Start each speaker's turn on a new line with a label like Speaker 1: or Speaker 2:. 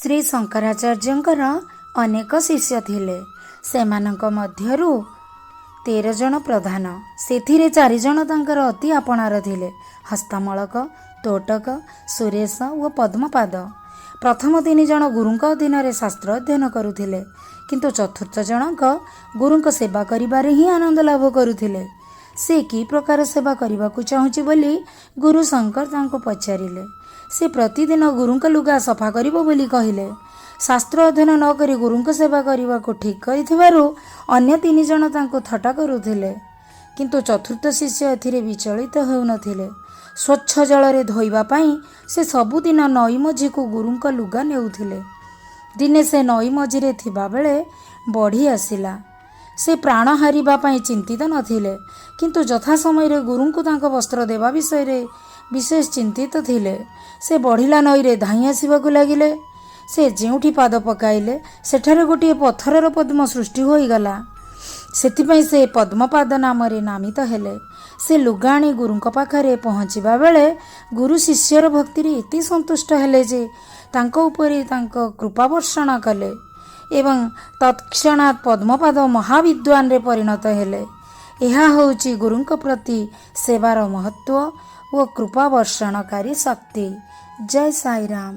Speaker 1: ଶ୍ରୀ ଶଙ୍କରାଚାର୍ଯ୍ୟଙ୍କର ଅନେକ ଶିଷ୍ୟ ଥିଲେ। ସେମାନଙ୍କ ମଧ୍ୟରୁ 13 ଜଣ ପ୍ରଧାନ। ସେଥିରେ ଚାରିଜଣ ତାଙ୍କର ଅତି ଆପଣାର ଥିଲେ, ହସ୍ତମଳକ, ତୋଟକ, ସୁରେଶ ଓ ପଦ୍ମପାଦ। ପ୍ରଥମ ତିନି ଜଣ ଗୁରୁଙ୍କ ଅଧୀନରେ ଶାସ୍ତ୍ର ଅଧ୍ୟୟନ କରୁଥିଲେ, କିନ୍ତୁ ଚତୁର୍ଥ ଜଣକ ଗୁରୁଙ୍କ ସେବା କରିବାରେ ହିଁ ଆନନ୍ଦ ଲାଭ କରୁଥିଲେ। ସେ କି ପ୍ରକାର ସେବା କରିବାକୁ ଚାହୁଁଛି ବୋଲି ଗୁରୁ ଶଙ୍କର ତାଙ୍କୁ ପଚାରିଲେ। ସେ ପ୍ରତିଦିନ ଗୁରୁଙ୍କ ଲୁଗା ସଫା କରିବ ବୋଲି କହିଲେ। ଶାସ୍ତ୍ର ଅଧ୍ୟୟନ ନ କରି ଗୁରୁଙ୍କ ସେବା କରିବାକୁ ଠିକ୍ କରିଥିବାରୁ ଅନ୍ୟ ତିନି ଜଣ ତାଙ୍କୁ ଥଟ୍ଟା କରୁଥିଲେ। କିନ୍ତୁ ଚତୁର୍ଥ ଶିଷ୍ୟ ଏଥିରେ ବିଚଳିତ ହେଉନଥିଲେ। ସ୍ୱଚ୍ଛ ଜଳରେ ଧୋଇବା ପାଇଁ ସେ ସବୁଦିନ ନଈ ମଝିକୁ ଗୁରୁଙ୍କ ଲୁଗା ନେଉଥିଲେ। ଦିନେ ସେ ନଈ ମଝିରେ ଥିବାବେଳେ ବଢ଼ି ଆସିଲା। ସେ ପ୍ରାଣ ହାରିବା ପାଇଁ ଚିନ୍ତିତ ନଥିଲେ, କିନ୍ତୁ ଯଥା ସମୟରେ ଗୁରୁଙ୍କୁ ତାଙ୍କ ବସ୍ତ୍ର ଦେବା ବିଷୟରେ ବିଶେଷ ଚିନ୍ତିତ ଥିଲେ। ସେ ବଢ଼ିଲା ନଈରେ ଧାଇଁ ଆସିବାକୁ ଲାଗିଲେ। ସେ ଯେଉଁଠି ପାଦ ପକାଇଲେ, ସେଠାରେ ଗୋଟିଏ ପଥରର ପଦ୍ମ ସୃଷ୍ଟି ହୋଇଗଲା। ସେଥିପାଇଁ ସେ ପଦ୍ମପାଦ ନାମରେ ନାମିତ ହେଲେ। ସେ ଲୁଗା ଆଣି ଗୁରୁଙ୍କ ପାଖରେ ପହଞ୍ଚିବା ବେଳେ ଗୁରୁ ଶିଷ୍ୟର ଭକ୍ତିରେ ଏତେ ସନ୍ତୁଷ୍ଟ ହେଲେ ଯେ ତାଙ୍କ ଉପରେ ତାଙ୍କ କୃପା ବର୍ଷଣ କଲେ ଏବଂ ତତ୍କ୍ଷଣାତ୍ ପଦ୍ମପାଦ ମହାବିଦ୍ୱାନରେ ପରିଣତ ହେଲେ। ଏହା ହେଉଛି ଗୁରୁଙ୍କ ପ୍ରତି ସେବାର ମହତ୍ତ୍ୱ ଓ କୃପା ବର୍ଷଣକାରୀ ଶକ୍ତି। ଜୟ ସାଇରାମ।